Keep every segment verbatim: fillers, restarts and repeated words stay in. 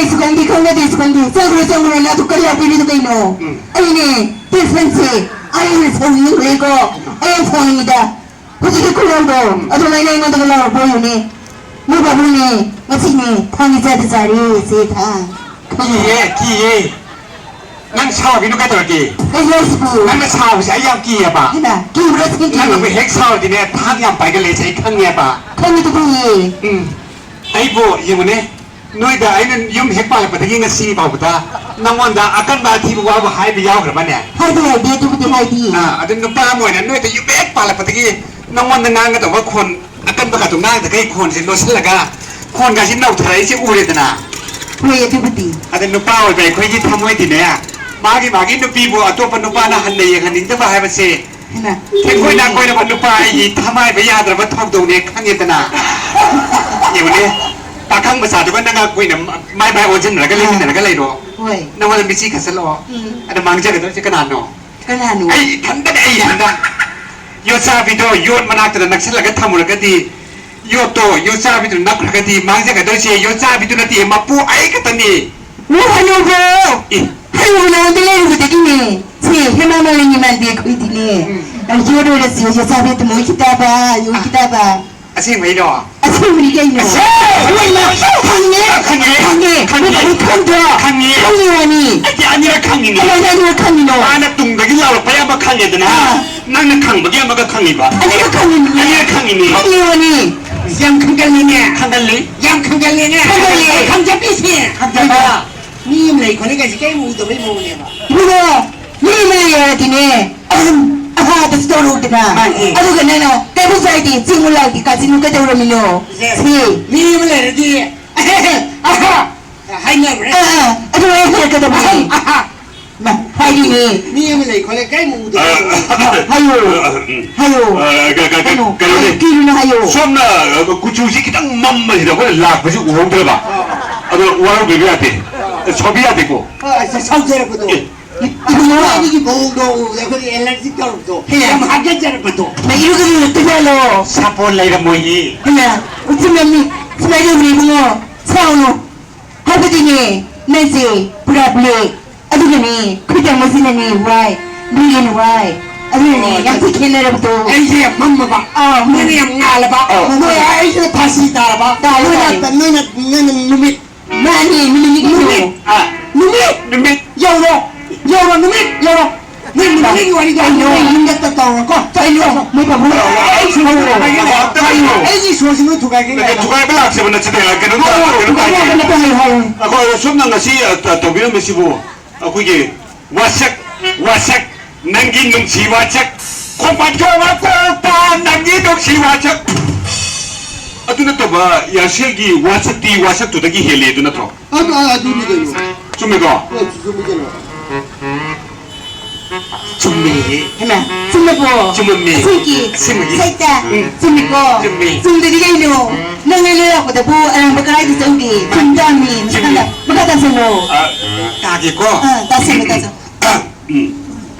ꯑꯩꯁꯨ ꯈꯪꯗꯦ, ꯈꯪꯅꯗꯦꯁꯨ ꯈꯪꯗꯦ꯫ ꯆꯪꯈ꯭ꯔꯣ, ꯆꯪꯈ꯭ꯔꯣꯅ ꯑꯗꯨ ꯀꯔꯤ ꯌꯥꯎꯕꯤꯔꯤꯅꯣ ꯀꯩꯅꯣ? ꯎꯝ꯫ ꯑꯩꯅꯦ, tensionꯁꯦ ꯑꯩꯅ ꯁꯥꯎꯅꯤꯡꯈ꯭ꯔꯦꯀꯣ꯫ ꯑꯩ ꯌꯥꯝ ꯁꯥꯎꯅꯤꯡꯉꯤꯗ꯫ ꯍꯧꯖꯤꯛꯇꯤ ꯈꯨꯂꯧꯗꯣ ꯑꯗꯨꯃꯥꯏꯅ ꯑꯩꯉꯣꯟꯗꯒ ꯂꯥꯎꯔꯛꯄ ꯑꯣꯏꯌꯨꯅꯦ꯫ ꯃꯣꯏ ꯕꯥꯕꯨꯅꯦ, ꯉꯁꯤꯅꯦ ꯊꯥꯡ ꯏꯆꯥꯗ ꯆꯥꯔꯦ, ꯁꯦ ꯊꯥꯡ꯫ ꯈꯪꯉꯦ꯫ ꯀꯤꯌꯦ, ꯀꯤꯌꯦ꯫ ꯅꯪ ꯁꯥꯎꯈꯤꯅꯣ ꯀꯩꯗꯧꯔꯒꯦ? ꯀꯩꯅꯣ ꯍꯥꯏꯁꯤꯕꯨ? ꯅꯪꯅ ꯁꯥꯎꯕꯁꯦ ꯑꯩ ꯌꯥꯝ ꯀꯤꯌꯦꯕ꯫ ꯍꯩꯃꯥ, ꯀꯤꯕ꯭ꯔꯣ ꯁꯤꯗꯤ? ꯅꯪꯅꯕꯨ ꯍꯦꯛ ꯁꯥꯎꯔꯗꯤꯅꯦ, ꯊꯥꯡ ꯌꯥꯝ ꯄꯥꯏꯒꯜꯂꯦꯁꯦ ꯑꯩ ꯈꯪꯉꯦꯕ꯫ ꯈꯪꯉꯤꯗꯨꯕꯨ꯫ ꯎꯝ꯫ ꯑꯩꯕꯨ ꯌꯦꯡꯉꯨꯅꯦ, ꯅꯣꯏꯗ ꯑꯩꯅ ꯌꯨꯝ ꯍꯦꯛ ꯄꯥꯜꯂꯛꯄꯗꯒꯤ ꯉꯁꯤ ꯐꯥꯎꯕꯗ ꯅꯪꯉꯣꯟꯗ ꯑꯀꯟꯕ ꯑꯊꯤꯕ ꯋꯥꯕꯨ ꯍꯥꯏꯕ ꯌꯥꯎꯈ꯭ꯔꯕꯅꯦ? ꯍꯥꯏꯗꯤ ꯍꯥꯏꯗꯤ, ꯑꯗꯨꯕꯨꯗꯤ ꯍꯥꯏꯗꯤ꯫ ꯑꯥ, ꯑꯗꯨ ꯅꯨꯄꯥ ꯑꯃ ꯑꯣꯏꯅ ꯅꯣꯏꯗ ꯌꯨꯝ ꯍꯦꯛ ꯄꯥꯜꯂꯛꯄꯗꯒꯤ ꯅꯪꯉꯣꯟꯗ ꯉꯥꯡꯒꯗꯧꯕ ꯈꯣꯟ ꯑꯀꯟꯕꯒꯗꯣ ꯉꯥꯡꯗꯈꯩ ꯈꯣꯟꯁꯦ ꯂꯣꯠꯁꯤꯜꯂꯒ ꯈꯣꯟꯒꯁꯤ ꯅꯧꯊꯔꯛꯏꯁꯦ ꯎꯔꯦꯗꯅ꯫ ꯍꯣꯏ, ꯑꯗꯨꯕꯨꯗꯤ꯫ ꯑꯗ ꯅꯨꯄꯥ ꯑꯣꯏꯕ ꯑꯩꯈꯣꯏꯒꯤ ꯊꯃꯣꯏꯗꯤꯅꯦ, ꯃꯥꯒꯤ ꯃꯥꯒꯤ ꯅꯨꯄꯤꯕꯨ ꯑꯇꯣꯞꯄ ꯅꯨꯄꯥꯅ ꯍꯟꯅ ꯌꯦꯡꯍꯟꯅꯤꯡꯗꯕ ꯍꯥꯏꯕꯁꯦ ꯍꯩꯃꯥ꯫ ꯁꯦꯡꯀꯣꯏ ꯅꯥꯀꯣꯏꯔꯕ ꯅꯨꯄꯥ ꯑꯩꯒꯤ ꯊꯃꯥꯏꯕ ꯌꯥꯗ꯭ꯔꯕ ꯊꯧꯗꯧꯅꯦ ꯈꯪꯉꯦꯗꯅ꯫ ꯌꯦꯡꯉꯨꯅꯦ, ꯄꯥꯈꯪ ꯃꯆꯥꯗꯨꯒ ꯅꯪꯒ ꯀꯨꯏꯅ ꯃꯥꯏ ꯃꯥꯏ ꯑꯣꯟꯁꯤꯟꯅꯔꯒ ꯑꯥ꯫ ꯂꯩꯃꯤꯟꯅꯔꯒ ꯂꯩꯔꯣ꯫ ꯍꯣꯏ꯫ ꯅꯪꯉꯣꯟꯗ ꯃꯤꯠꯁꯤ ꯈꯠꯆꯜꯂꯛꯑꯣ꯫ ꯎꯝ꯫ ꯑꯗ ꯃꯥꯡꯖꯒꯗꯧꯔꯤꯁꯦ ꯀꯅꯥꯅꯣ? ꯀꯅꯥꯅꯣ? ꯑꯩ ꯏꯊꯟꯗꯅꯦ, ꯑꯩ ꯏꯊꯟꯗ꯫ ꯌꯣꯠꯆꯥꯕꯤꯗꯣ ꯌꯣꯠ ꯃꯅꯥꯛꯇꯨꯗ ꯅꯛꯁꯤꯜꯂꯒ ꯊꯝꯃꯨꯔꯒꯗꯤ, ꯌꯣꯠꯇꯣ ꯌꯣꯠꯆꯥꯕꯤꯗꯨꯅ ꯅꯞꯈ꯭ꯔꯒꯗꯤ ꯃꯥꯡꯖꯒꯗꯣꯏꯁꯦ ꯌꯣꯠꯆꯥꯕꯤꯗꯨ ꯅꯠꯇꯦ, ꯃꯄꯨ ꯑꯩ ꯈꯛꯇꯅꯤ꯫ ꯅꯣꯏ ꯍꯅꯨꯕ꯭ꯔꯣ? ꯑꯦ꯫ ꯍꯅꯨꯕ ꯅꯉꯣꯟꯗ ꯂꯩꯔꯨꯕꯗꯒꯤꯅꯦ꯫ ꯁꯤ ꯍꯦꯃꯥ ꯃꯥꯂꯤꯅꯤ ꯃꯥꯟꯕꯤ ꯑꯩꯈꯣꯏꯗꯤꯅꯦ꯫ ꯎꯝ꯫ ꯌꯣꯠ ꯑꯣꯏꯔꯁꯨ ꯌꯣꯠꯆꯥꯕꯤ ꯑꯗꯨꯝ ꯑꯣꯏꯈꯤꯗꯕ, ꯑꯣꯏꯈꯤꯗꯕ꯫ ꯑꯁꯦꯡꯕꯩꯔꯣ? ꯑꯁꯦꯡꯕꯅꯤ ꯀꯩꯅꯣ꯫ ꯑꯁꯦꯡꯕꯩꯔꯣ? ꯈꯪꯉꯦ, ꯈꯪꯉꯦ, ꯈꯪꯉꯦ, ꯈꯪꯉꯦ꯫ ꯈꯪꯉꯦ꯫ ꯈꯪꯗ꯭ꯔꯣ? ꯈꯪꯉꯦ꯫ ꯈꯪꯉꯦ ꯋꯥꯅꯤ꯫ ꯑꯩꯗꯤ ꯑꯅꯤꯔꯛ ꯈꯪꯉꯤꯅꯦ꯫ ꯀꯃꯥꯏꯅ ꯑꯅꯤꯔꯛ ꯈꯪꯉꯤꯅꯣ? ꯃꯥꯅ ꯇꯨꯡꯗꯒꯤ ꯂꯥꯎꯔꯛꯄ ꯑꯌꯥꯝꯕ ꯈꯪꯉꯦꯗꯅ꯫ ꯑꯥ꯫ ꯅꯪꯅ ꯈꯪꯕꯒꯤ ꯑꯃꯒ ꯈꯪꯉꯤꯕ꯫ ꯑꯅꯤꯔꯛ ꯈꯪꯉꯤꯅꯦ꯫ ꯑꯅꯤꯔꯛ ꯈꯪꯉꯤꯅꯦ꯫ ꯈꯪꯉꯦ ꯋꯥꯅꯤ꯫ ꯌꯥꯝ ꯈꯪꯒꯜꯂꯤꯅꯦ꯫ ꯈꯪꯒꯜꯂꯤ꯫ ꯌꯥꯝ ꯈꯪꯒꯜꯂꯤꯅꯦ꯫ ꯈꯪꯒꯜꯂꯤ꯫ ꯈꯪꯖꯕꯤꯁꯦ꯫ ꯈꯪꯖꯕ꯫ ꯃꯤ ꯑꯃ ꯂꯩ ꯈꯣꯠꯂꯦ ꯀꯥꯏꯁꯦ ꯀꯔꯤꯝ ꯎꯗꯕꯩ ꯃꯑꯣꯡꯅꯦꯕ꯫ ꯏꯕꯨꯡꯉꯣ, ꯃꯤ ꯑꯃ ꯂꯩ ꯍꯥꯏꯔꯗꯤꯅꯦ, ꯑꯍꯝ, ꯑꯍꯥꯗꯁꯨ ꯇꯧꯔꯨꯗꯅ꯫ ꯃꯥꯅꯦ꯫ ꯑꯗꯨꯒ ꯅꯪꯅ ꯀꯩꯕꯨ ꯆꯥꯏꯗꯤ, ꯆꯤꯡꯉꯨ ꯂꯥꯏꯗꯤ, ꯀꯥꯆꯤꯟꯕꯨ ꯀꯩꯗꯧꯔꯝꯃꯤꯅꯣ? ꯁꯦ, ꯁꯤ꯫ ꯃꯤ ꯑꯃ ꯂꯩꯔꯗꯤ, ꯑꯍꯥ, ꯍꯥꯏꯅꯕ꯭ꯔꯥ? ꯑꯥ, ꯑꯥ, ꯑꯗꯨꯃꯥꯏꯅ ꯍꯥꯏꯔꯛꯀꯗꯕꯅꯦ꯫ ꯑꯍꯝ, ꯑꯍꯥ꯫ ꯃꯥ, ꯍꯥꯏꯔꯤꯅꯦ꯫ ꯃꯤ ꯑꯃ ꯂꯩ ꯈꯣꯠꯂꯦ ꯀꯔꯤꯝ ꯎꯗꯕ꯫ ꯍꯥꯏꯌꯣ꯫ ꯎꯝ꯫ ꯍꯥꯏꯌꯣ꯫ ꯑ, ꯀ-, ꯀ-, ꯀ-, ꯀꯩꯅꯣꯅꯦ꯫ ꯀꯩꯅꯣ? ꯀꯩꯅꯣꯅꯦ ꯍꯥꯏꯌꯣ꯫ ꯁꯣꯝꯅ, ꯑ, ꯀꯨꯆꯨꯁꯤ ꯈꯤꯇꯪ ꯃꯝꯕꯁꯤꯗ ꯑꯩꯈꯣꯏꯅ ꯂꯥꯛꯄꯁꯤ ꯎꯍꯧꯗ꯭ꯔꯕ꯫ ꯑ꯫ ꯑꯗꯣ ꯋꯥꯔꯧꯕꯤꯕ ꯌꯥꯗꯦ꯫ ꯁꯥꯎꯕ ꯌꯥꯗꯦꯀꯣ꯫ ꯑ, ꯁ-, ꯁꯥꯎꯖꯔꯛꯄꯗꯣ꯫ ꯑꯦ꯫ ꯏꯕꯨꯡꯉꯣ꯫ ꯏꯕꯥꯅꯤꯒꯤ ꯃꯑꯣꯡꯗꯣ ꯎꯕꯗ ꯑꯩꯈꯣꯏꯗꯤ allergic ꯇꯧꯔꯛꯄꯗꯣ꯫ ꯍꯦ꯫ ꯌꯥꯝ ꯍꯥꯒꯠꯆꯔꯛꯄꯗꯣ꯫ ꯅꯪ ꯏꯔꯨꯒꯗꯤ ꯂꯨꯠꯇ ꯖꯥꯠꯂꯣ? ꯁꯥꯄꯣꯟ ꯂꯩꯔꯝꯃꯣꯏꯌꯦ꯫ ꯍꯦ꯫ ꯎꯆꯤꯟ ꯅꯥꯆꯤꯟ ꯁꯨꯃꯥꯏꯅ ꯇꯧꯕꯅꯦ ꯏꯕꯨꯡꯉꯣ꯫ ꯁꯥꯎꯅꯨ꯫ ꯍꯥꯏꯕꯗꯤꯅꯦ, ꯅꯪꯁꯦ ꯄꯨꯔꯥ black꯫ ꯑꯗꯨꯒꯅꯦ, ꯈꯨꯗꯝ ꯑꯁꯤꯅꯅꯦ, white꯫ Black and white꯫ ꯑꯗꯨꯅꯅꯦ, ꯌꯥꯝ ꯊꯤ ꯈꯦꯠꯅꯔꯕꯗꯣ꯫ ꯑꯩꯁꯦ ꯌꯥꯝ ꯃꯝꯃꯕ꯫ ꯑꯥ, ꯃꯝꯃꯦ꯫ ꯅꯣꯏꯅ ꯌꯥꯝ ꯉꯥꯜꯂꯕ꯫ ꯑꯥ꯫ ꯅꯣꯏ ꯑꯩꯁꯤꯅ ꯊꯥꯁꯤ ꯇꯥꯔꯕ꯫ ꯇꯥꯔꯦ, ꯅꯣꯏꯅ, ꯇꯥꯔꯦ꯫ ꯅꯣꯏꯅ, ꯅꯣꯏꯅ ꯅꯨꯃꯤꯠ꯫ ꯃꯥꯅꯦ, ꯅꯨꯃꯤꯠꯅꯤ ꯀꯩꯅꯣ꯫ ꯅꯨꯃꯤꯠ꯫ ꯑꯥ꯫ ꯅꯨꯃꯤꯠ꯫ ꯅꯨꯃꯤꯠ꯫ ꯌꯧꯔꯣ꯫ ꯌꯧꯔꯣ, ꯅꯨꯃꯤꯠ ꯌꯧꯔꯣ꯫ ꯅꯣꯏ ꯅꯨꯃꯤꯠꯀꯤ ꯋꯥꯔꯤꯗꯣ ꯑꯩ ꯅꯣꯏ ꯌꯨꯝꯗ ꯇꯧꯔꯣꯀꯣ꯫ ꯀꯩꯅꯣ? ꯃꯣꯏ ꯄꯥꯕꯨꯡ꯫ ꯑꯩ ꯁꯣꯔ ꯍꯣꯏ꯫ ꯍꯣꯏ꯫ ꯑꯩ ꯁꯣꯔꯁꯤ ꯅꯣꯏ ꯊꯨꯒꯥꯏꯒꯦ꯫ ꯅꯠꯇꯦ, ꯊꯨꯒꯥꯏꯕ ꯂꯥꯛꯁꯦꯕ ꯅꯠꯇꯦ, ꯀꯩꯅꯣ ꯇꯧ-, ꯍꯥꯏꯔꯣ, ꯀꯩꯅꯣ ꯇꯧ-, ꯊꯨꯒꯥꯏꯕ ꯂꯥꯛꯁꯦꯕ ꯅꯠꯇꯦ, ꯍꯥꯏꯌꯣ, ꯍꯥꯏꯌꯣ꯫ ꯑꯩꯈꯣꯏ ꯁꯣꯝꯅ ꯉꯁꯤ, ꯑ, ꯇ-, ꯇꯧꯕꯤꯔꯝꯃꯤꯁꯤꯕꯨ ꯑꯩꯈꯣꯏꯒꯤ ꯋꯥꯁꯛ, ꯋꯥꯁꯛ, ꯅꯪꯒꯤ ꯅꯨꯡꯁꯤ ꯋꯥꯁꯛ, ꯈꯣꯡꯄꯥꯟ ꯈꯔ ꯋꯥꯁꯛꯇ ꯅꯪꯒꯤ ꯅꯨꯡꯁꯤ ꯋꯥꯁꯛ꯫ ꯑꯗꯨ ꯅꯠꯇꯕ, ꯌꯥꯔꯁꯦꯜꯒꯤ ꯋꯥꯁꯛꯇꯤ ꯋꯥꯁꯛꯇꯨꯗꯒꯤ ꯍꯦꯜꯂꯤ, ꯑꯗꯨ ꯅꯠꯇ꯭ꯔꯣ? ꯑꯗꯨ, ꯑ, ꯑꯗꯨꯅꯤ ꯀꯩꯅꯣ꯫ ꯆꯨꯝꯃꯤꯀꯣ? ꯑ, ꯆꯨꯝꯃꯤ ꯀꯩꯅꯣ꯫ ꯆꯨꯝꯃꯤꯌꯦ꯫ ꯍꯩꯃꯥ, ꯆꯨꯝꯃꯕꯣ? ꯆꯨꯝꯃꯝꯃꯤ꯫ ꯑꯁꯦꯡꯀꯤ? ꯑꯁꯦꯡꯕꯒꯤ꯫ ꯁꯩꯇ? ꯎꯝ꯫ ꯆꯨꯝꯃꯤꯀꯣ? ꯆꯨꯝꯃꯤ꯫ ꯆꯨꯝꯗꯗꯤ ꯀꯩꯅꯣ? ꯅꯪ ꯂꯩ ꯂꯩꯔꯛꯄꯗꯕꯨ ꯑꯔꯥꯟꯕ ꯀꯗꯥꯏꯗ ꯆꯪꯒꯦ? ꯆꯨꯝ ꯇꯥꯕꯅꯤ꯫ ꯆꯨꯝꯃꯤ꯫ ꯃꯈꯥ ꯇꯥ-, ꯃꯈꯥ ꯇꯥꯁꯜꯂꯣ꯫ ꯑ, ꯇꯥꯒꯦꯀꯣ? ꯑ, ꯇꯥꯁꯜꯂꯣ, ꯇꯥꯁꯜꯂꯣ꯫ ꯎꯝ꯫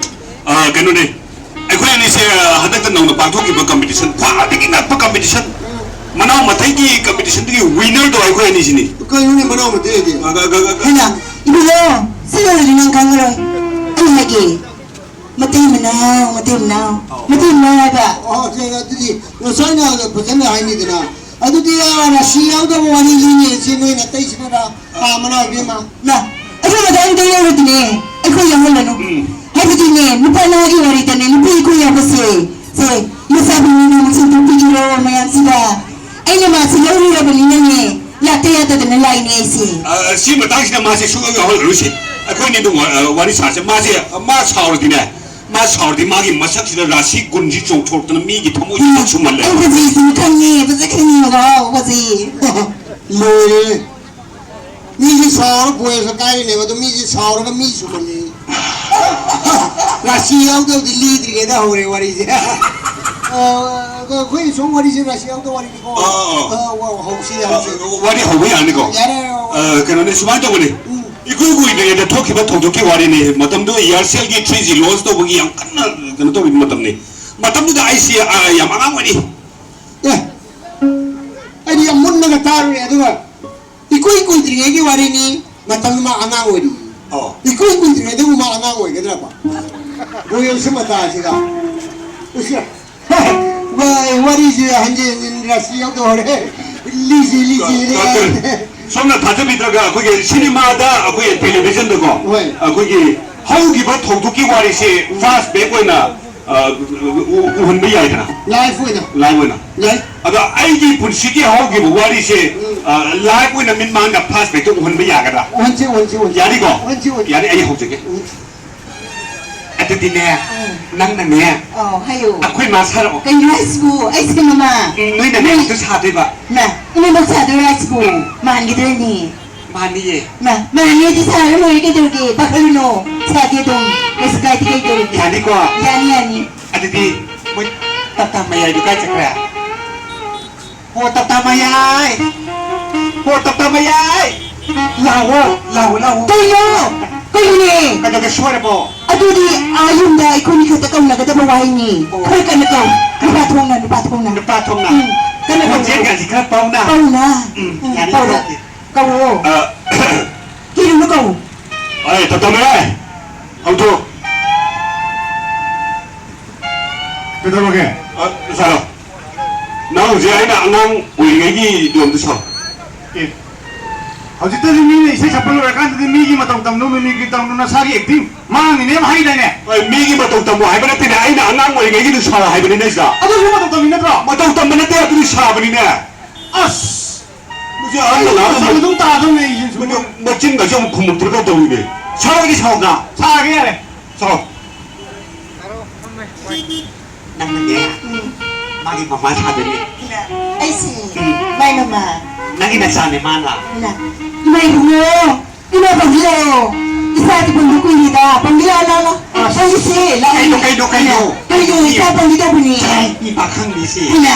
ꯑ, ꯀꯩꯅꯣꯅꯦ, ꯑꯩꯈꯣꯏ ꯑꯅꯤꯁꯦ, ꯑ, ꯍꯟꯗꯛꯇ ꯅꯧꯅ ꯄꯥꯡꯊꯣꯛꯈꯤꯕ competition, ꯈ꯭ꯋꯥꯏꯗꯒꯤ ꯅꯛꯄ competition, ꯃꯅꯥꯎ ꯃꯊꯩꯒꯤ competitionꯗꯨꯒꯤ winnerꯗꯣ ꯑꯩꯈꯣꯏ ꯑꯅꯤꯁꯤꯅꯤ꯫ ꯀꯩꯅꯣꯅꯦ ꯃꯅꯥꯎ ꯃꯊꯩ ꯍꯥꯏꯗꯤ? ꯑ, ꯒ-, ꯒ-, ꯒ-, ꯍꯩꯃꯥ, ꯏꯕꯨꯡꯉꯣ, ꯁꯤ ꯂꯣꯏꯔꯗꯤ ꯅꯪ ꯈꯪꯉꯔꯣꯏ꯫ ꯑꯩ ꯍꯥꯏꯒꯦ, ꯃꯇꯩ ꯃꯅꯥꯎ, ꯃꯇꯩ ꯃꯅꯥꯎ, ꯑꯧ꯫ ꯃꯇꯩ ꯃꯅꯥꯎ ꯍꯥꯏꯕ꯫ ꯑꯣ, ꯑꯗꯨ-, ꯑꯗꯨꯗꯤ ꯉꯁꯥꯏꯅ ꯐꯖꯅ ꯍꯥꯏꯅꯤꯗꯅ꯫ ꯑꯗꯨꯗꯤ, ꯑ, ꯔꯥꯁꯤ ꯌꯥꯎꯗꯕ ꯋꯥꯔꯤ ꯂꯤꯅꯦ ꯁꯤ ꯅꯣꯏ ꯅꯇꯩꯁꯤꯅꯔ? ꯑꯥ, ꯃꯅꯥꯎ ꯏꯕꯦꯝꯃ꯫ ꯅ, ꯑꯗꯨ ꯃꯇꯥꯡꯗ ꯌꯧꯔꯗꯤꯅꯦ, ꯑꯩꯈꯣꯏ ꯌꯥꯎꯍꯜꯂꯅꯨ꯫ ꯎꯝ꯫ ꯍꯥꯏꯕꯗꯤꯅꯦ, ꯅꯨꯄꯥ ꯅꯍꯥꯒꯤ ꯋꯥꯔꯤꯗꯅꯦ, ꯅꯨꯄꯤ ꯑꯩꯈꯣꯏ ꯌꯥꯎꯕꯁꯦ, ꯁꯦ, ꯂꯩꯁꯥꯕꯤꯅꯤꯅ ꯃꯁꯤꯡ ꯄꯤꯕꯤꯔꯣ ꯃꯌꯥꯝꯁꯤꯗ꯫ ꯑꯩꯅ ꯃꯥꯁꯦ ꯂꯧꯔꯨꯔꯕꯅꯤꯅꯅꯦ, ꯂꯥꯛꯇ ꯌꯥꯗꯗꯅ ꯂꯥꯛꯏꯅꯦ ꯑꯩꯁꯦ꯫ ꯑ, ꯁꯤ ꯃꯇꯥꯡꯁꯤꯗ ꯃꯥꯁꯦ ꯁꯨꯡꯌꯥꯎ ꯌꯥꯎꯍꯜꯂꯔꯣꯏꯁꯦ꯫ ꯑꯩꯈꯣꯏꯅꯤ ꯑꯗꯨꯝ ꯋꯥ-, ꯑ, ꯋꯥꯔꯤ ꯁꯥꯁꯦ꯫ ꯃꯥꯁꯦ, ꯃꯥ ꯁꯥꯎꯔꯗꯤꯅꯦ, ꯃꯥ ꯁꯥꯎꯔꯗꯤ ꯃꯥꯒꯤ ꯃꯁꯛꯁꯤꯗ ꯔꯥꯁꯤ ꯒꯨꯟꯁꯤ ꯆꯣꯡꯊꯣꯔꯛꯇꯅ ꯃꯤꯒꯤ ꯊꯃꯣꯏꯁꯤ ꯎꯝ, ꯁꯨꯝꯍꯜꯂꯦ꯫ ꯑꯩ ꯐꯖꯩꯁꯤꯅ ꯈꯪꯉꯦ, ꯐꯖ ꯈꯪꯉꯦ, ꯋꯥꯎ, ꯐꯖꯩꯌꯦ꯫ ꯂꯣꯏꯔꯦ꯫ ꯃꯤꯁꯦ ꯁꯥꯎꯔ ꯕꯣꯏꯁ ꯀꯥꯏꯔꯤꯅꯦꯕ, ꯑꯗꯣ ꯃꯤꯁꯦ ꯁꯥꯎꯔꯒ ꯃꯤ ꯁꯨꯝꯍꯜꯂꯤ꯫ ꯔꯥꯁꯤ ꯌꯥꯎꯗꯕꯗꯤ ꯂꯤꯗ꯭ꯔꯤꯉꯩꯗ ꯍꯧꯔꯦ ꯋꯥꯔꯤꯁꯦ꯫ ꯑ, ꯑꯗꯣ ꯑꯩꯈꯣꯏ ꯁꯨꯝ ꯋꯥꯔꯤꯁꯦ ꯔꯥꯁꯤ ꯌꯥꯎꯗꯕ ꯋꯥꯔꯤꯅꯤꯀꯣ꯫ ꯑꯥ, ꯑꯥ, ꯑꯥ꯫ ꯑ, ꯋꯥ-, ꯍꯧꯁꯤ, ꯍꯧꯁꯤ꯫ ꯑ, ꯋꯥꯔꯤ ꯍꯧꯕ ꯌꯥꯔꯅꯤꯀꯣ? ꯌꯥꯔꯦ, ꯌꯥꯔꯦ, ꯋꯥ-, ꯑ, ꯀꯩꯅꯣꯅꯦ, ꯁꯨꯃꯥꯏꯅ ꯇꯧꯕꯅꯦ꯫ ꯎꯝ꯫ ꯏꯀꯨꯏ ꯀꯨꯏꯗ꯭ꯔꯤꯉꯩꯗ ꯊꯣꯛꯈꯤꯕ ꯊꯧꯗꯣꯛꯀꯤ ꯋꯥꯔꯤꯅꯤ꯫ ꯃꯇꯝꯗꯨ Aircelꯒꯤ three G launch ꯇꯧꯕꯒꯤ ꯌꯥꯝ ꯀꯟꯅ ꯀꯩꯅꯣ ꯇꯧꯔꯤꯕ ꯃꯇꯝꯅꯤ꯫ ꯃꯇꯝꯗꯨꯗ ꯑꯩꯁꯤ, ꯑ, ꯌꯥꯝ ꯑꯉꯥꯡ ꯑꯣꯏꯔꯤ꯫ ꯑꯦ, ꯑꯩꯗꯤ ꯌꯥꯝ ꯃꯨꯟꯅꯒ ꯇꯥꯔꯨꯔꯦ, ꯑꯗꯨꯒ ꯏꯀꯨꯏ ꯏꯀꯨꯏ ꯀꯨꯏꯗ꯭ꯔꯤꯉꯩꯒꯤ ꯋꯥꯔꯤꯅꯤ, ꯃꯇꯝꯗꯨ ꯃꯥ ꯑꯉꯥꯡ ꯑꯣꯏꯔꯤ꯫ ꯑꯣ꯫ ꯏꯀꯨꯏ ꯀꯨꯏꯗ꯭ꯔꯤꯉꯩꯗꯕꯨ ꯃꯥ ꯑꯉꯥꯡ ꯑꯣꯏꯒꯗ꯭ꯔꯕ? ꯒꯣꯌꯜꯁꯤ ꯃꯇꯥꯁꯤꯒ꯫ ꯎꯁꯤꯔ꯫ ꯋꯥ-, ꯋꯥꯔꯤꯁꯦ ꯍꯟꯖꯤꯟ ꯍꯟꯖꯤꯟ ꯔꯥꯁꯤ ꯌꯥꯎꯗꯧꯔꯦ꯫ ꯂꯤꯁꯤ, ꯂꯤꯁꯤ, ꯂꯤꯁꯤ꯫ ꯁꯣꯝꯅ ꯊꯥꯖꯕꯤꯗ꯭ꯔꯒ ꯑꯩꯈꯣꯏꯒꯤ ꯁꯤꯅꯦꯃꯥꯗ, ꯑꯩꯈꯣꯏꯒꯤ ꯇꯦꯂꯤꯚꯤꯖꯟꯗꯀꯣ, ꯍꯣꯏ꯫ ꯑꯩꯈꯣꯏꯒꯤ ꯍꯧꯈꯤꯕ ꯊꯧꯗꯣꯛꯀꯤ ꯋꯥꯔꯤꯁꯦ ꯐ꯭ꯂꯥꯁ ꯕꯦꯛ ꯑꯣꯏꯅ, ꯑ, ꯎ-, ꯎ-, ꯎꯍꯟꯕ ꯌꯥꯏꯗꯅ? ꯂꯥꯏꯐ ꯑꯣꯏꯅ꯫ ꯂꯥꯏꯐ ꯑꯣꯏꯅ꯫ ꯌꯥꯏ꯫ ꯑꯗꯣ ꯑꯩꯒꯤ ꯄꯨꯟꯁꯤꯒꯤ ꯍꯧꯈꯤꯕ ꯋꯥꯔꯤꯁꯦ, ꯎꯝ꯫ ꯑ, ꯂꯥꯏꯐ ꯑꯣꯏꯅ ꯃꯤꯠꯃꯥꯡꯗ ꯐ꯭ꯂꯥꯁ ꯕꯦꯛꯇ ꯎꯍꯟꯕ ꯌꯥꯒꯗ꯭ꯔꯥ? ꯎꯍꯟꯁꯤ, ꯎꯍꯟꯁꯤ, ꯎꯍꯟꯁꯤ꯫ ꯌꯥꯅꯤꯀꯣ? ꯎꯍꯟꯁꯤ, ꯎꯍꯟꯁꯤ꯫ ꯌꯥꯅꯤ, ꯑꯩ ꯍꯧꯖꯒꯦ꯫ ꯎꯝ꯫ ꯑꯗꯨꯗꯤꯅꯦ, ꯎꯝ꯫ ꯅꯪꯅꯅꯦ, ꯑꯧ, ꯍꯥꯏꯌꯨ꯫ ꯑꯩꯈꯣꯏ ꯃꯥ ꯁꯥꯔꯛꯑꯣ꯫ ꯀꯩꯅꯣ ꯍꯥꯏꯁꯤꯕꯨ? ꯑꯩꯁꯦ ꯃꯃꯥ꯫ ꯎꯝ, ꯅꯣꯏꯅꯅꯦ ꯅꯣꯏ ꯑꯗꯨ ꯁꯥꯗꯣꯏꯕ꯫ ꯃꯥ, ꯏꯅꯦꯝꯕꯣꯛ ꯁꯥꯗꯣꯏꯔꯣ ꯍꯥꯏꯁꯤꯕꯨ? ꯃꯥꯟꯈꯤꯗꯣꯏꯅꯤ꯫ ꯃꯥꯅꯤꯌꯦ꯫ ꯃꯥ, ꯃꯥꯅꯤꯗꯤ ꯁꯥꯔ ꯂꯣꯏꯔꯦ ꯀꯩꯗꯧꯔꯒꯦ? ꯄꯥꯈꯠꯂꯨꯅꯣ꯫ ꯁꯥꯒꯦ ꯑꯗꯨꯝ꯫ ꯀꯩꯁꯨ ꯀꯥꯏꯗꯦ, ꯀꯩꯗꯧꯔꯒꯦ? ꯌꯥꯅꯤꯀꯣ? ꯌꯥꯅꯤ, ꯌꯥꯅꯤ꯫ ꯑꯗꯨꯗꯤ ꯃꯣꯏ ꯇꯞꯇꯥ ꯃꯌꯥꯏꯗꯨ ꯀꯥꯏ ꯆꯠꯈ꯭ꯔꯦ? ꯍꯣ, ꯇꯞꯇꯥ ꯃꯌꯥꯏ! ꯍꯣ, ꯇꯞꯇꯥ ꯃꯌꯥꯏ! ꯂꯥꯛꯑꯣ, ꯂꯥꯛꯑꯣ, ꯂꯥꯛꯑꯣ꯫ ꯀꯩꯅꯣ? ꯀꯩꯅꯣꯅꯦ? ꯀꯩꯗꯧꯒꯦ, ꯁꯣꯏꯔꯕꯣ? ꯑꯗꯨꯗꯤ ꯑꯥ ꯌꯨꯝꯗ ꯑꯩꯈꯣꯏꯅꯤ ꯈꯛꯇ ꯀꯧꯅꯒꯗꯕ ꯋꯥꯍꯩꯅꯤ꯫ ꯑꯣ꯫ ꯈꯔ ꯀꯟꯅ ꯀꯧ꯫ ꯅꯨꯄꯥ ꯊꯣꯛꯅ, ꯅꯨꯄꯥ ꯊꯣꯛꯅ꯫ ꯅꯨꯄꯥ ꯊꯣꯛꯅ? ꯎꯝ, ꯀꯟꯅ ꯀꯧ꯫ ꯈꯣꯟꯖꯦꯜꯒꯁꯤ ꯈꯔ ꯄꯧꯅ? ꯄꯧꯅ? ꯎꯝ, ꯎꯝ, ꯌꯥꯅꯤ, ꯄꯧꯅ꯫ ꯌꯥꯅꯤ꯫ ꯀꯧꯔꯣ꯫ ꯑ, ꯀꯤꯔꯨꯅꯨ ꯀꯧ꯫ ꯑꯦ, ꯇꯞꯇꯥ ꯃꯌꯥꯏ! ꯍꯧꯗꯣꯛ꯫ ꯀꯩꯗꯧꯔꯒꯦ? ꯑ, ꯁꯥꯔꯣ꯫ ꯅꯪ ꯍꯧꯖꯤꯛ ꯑꯩꯅ ꯑꯉꯥꯡ ꯑꯣꯏꯔꯤꯉꯩꯒꯤ ꯂꯣꯝꯗ ꯁꯥꯎ꯫ ꯑꯦ, ꯍꯧꯖꯤꯛꯇꯗꯤ ꯃꯤꯅ ꯏꯁꯩ ꯁꯛꯄ ꯂꯣꯏꯔꯀꯥꯟꯗꯗꯤ ꯃꯤꯒꯤ ꯃꯇꯧ ꯇꯝꯅꯨ, ꯃꯤꯒꯤ ꯇꯝꯅꯨ, ꯅꯁꯥꯒꯤ ꯑꯦꯛꯇꯤꯡ ꯃꯥꯡꯅꯤꯅꯦ ꯑꯃ ꯍꯥꯏꯗꯥꯏꯅꯦ? ꯍꯣꯏ, ꯃꯤꯒꯤ ꯃꯇꯧ ꯇꯝꯃꯣ ꯍꯥꯏꯕ ꯅꯠꯇꯦꯅꯦ, ꯑꯩꯅ ꯑꯉꯥꯡ ꯑꯣꯏꯔꯤꯉꯩꯒꯤꯗꯨ ꯁꯥꯎ ꯍꯥꯏꯕꯅꯤꯅꯦ ꯁꯤꯗ꯫ ꯑꯗꯨꯁꯨ ꯃꯇꯧ ꯇꯝꯃꯤ ꯅꯠꯇ꯭ꯔꯣ? ꯃꯇꯧ ꯇꯝꯕ ꯅꯠꯇꯦ, ꯑꯗꯨꯗꯤ ꯁꯥꯕꯅꯤꯅꯦ꯫ ꯑꯁ! ꯃꯁꯤ ꯑꯍꯜ ꯑꯩ ꯂꯥꯛꯑꯒ ꯃꯇꯝ ꯑꯗꯨꯝ ꯇꯥꯗꯧꯅꯦ ꯑꯩꯁꯦ ꯁꯨꯝ꯫ ꯃꯗꯨ ꯃꯆꯤꯟꯒꯁꯦ ꯑꯃꯨꯛ ꯈꯨꯝꯃꯛꯇ꯭ꯔꯒ ꯇꯧꯔꯤꯅꯦ꯫ ꯁꯥꯎꯔꯗꯤ ꯁꯥꯎꯗ꯫ ꯁꯥꯔꯒꯦ ꯌꯥꯔꯦ꯫ ꯁꯥꯎ꯫ ꯅꯪꯅꯅꯦ, ꯎꯝ꯫ ꯃꯥꯒꯤ ꯃꯃꯥ ꯁꯥꯗꯣꯏꯅꯦ꯫ ꯏꯃꯥ, ꯑꯩꯁꯦ ꯎꯝ꯫ ꯃꯥꯏ ꯃꯃꯥ꯫ ꯅꯪꯒꯤ ꯅꯆꯥꯅꯦ ꯃꯥꯅ꯫ ꯏꯃꯥ, ꯏꯃꯥ ꯏꯕꯨꯡꯉꯣ, ꯏꯃꯥ ꯄꯥꯡꯕꯤꯔꯣ꯫ ꯏꯆꯥꯗꯤ ꯄꯣꯡꯕ ꯀꯨꯏꯔꯦꯗ꯫ ꯄꯥꯡꯕꯤꯔꯣ, ꯂꯥꯎ, ꯂꯥꯎ꯫ ꯑꯁ꯫ ꯄꯥꯡꯕꯤꯁꯦ, ꯂꯥꯎ꯫ ꯀꯩꯅꯣ, ꯀꯩꯅꯣ, ꯀꯩꯅꯣ? ꯀꯩꯅꯣ, ꯏꯆꯥ ꯄꯥꯡꯕꯤꯗꯧꯕꯅꯦ꯫ ꯆꯥꯏ, ꯃꯤ ꯄꯥꯈꯪꯅꯤ ꯁꯤ꯫ ꯏꯃꯥ,